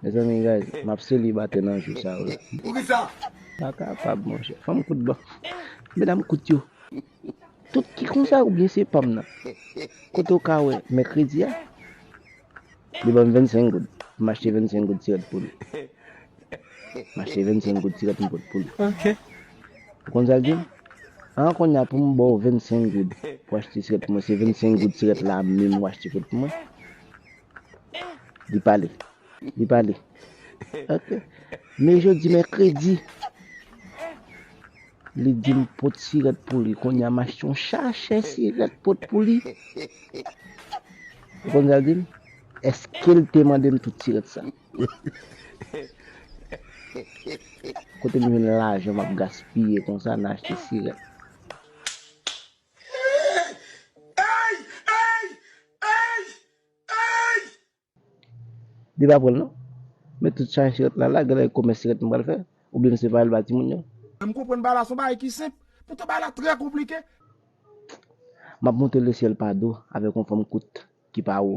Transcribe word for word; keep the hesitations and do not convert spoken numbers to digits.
Mezanmi, guys, m ap selibatè nan jou sa yo la. Poukisa? Pa kapab, monchè. Fanm kout bon. Medam kout yo. Tout ki konsa oubyen se pa m nan? Kote w ka wè mèkredi a, li ban m vennsenk goud. M achte vennsenk goud sirèt pou li. M achte vennsenk goud sirèt m pot pou li. Ok. Ou konn sa l di m? An, kounye a pou m ba w vennsenk goud pou achte sirèt pou mwen, se vennsenk goud sirèt la menm ou achte pot pou mwen? Li pale. Li pale. Ok. Men jodi mèkredi, li di m pot sirèt pou li. Kounye a m achte yon sachè sirèt pot pou li. Ou konn sa l di m? Èske l te mande m tout sirèt sa? Kote m jwenn lajan m ap gaspiye konsa nan achte sirèt? Li pa pran l non. Men tout chay sirèt la la, gade komès sirèt m pral fè. Oubyen m se pa al ba timoun yo. M konprann bagay la se yon bagay ki senp. Poutan bagay la trè konplike. M ap monte lesyèl pa do avèk yon fanm kout ki pa wo.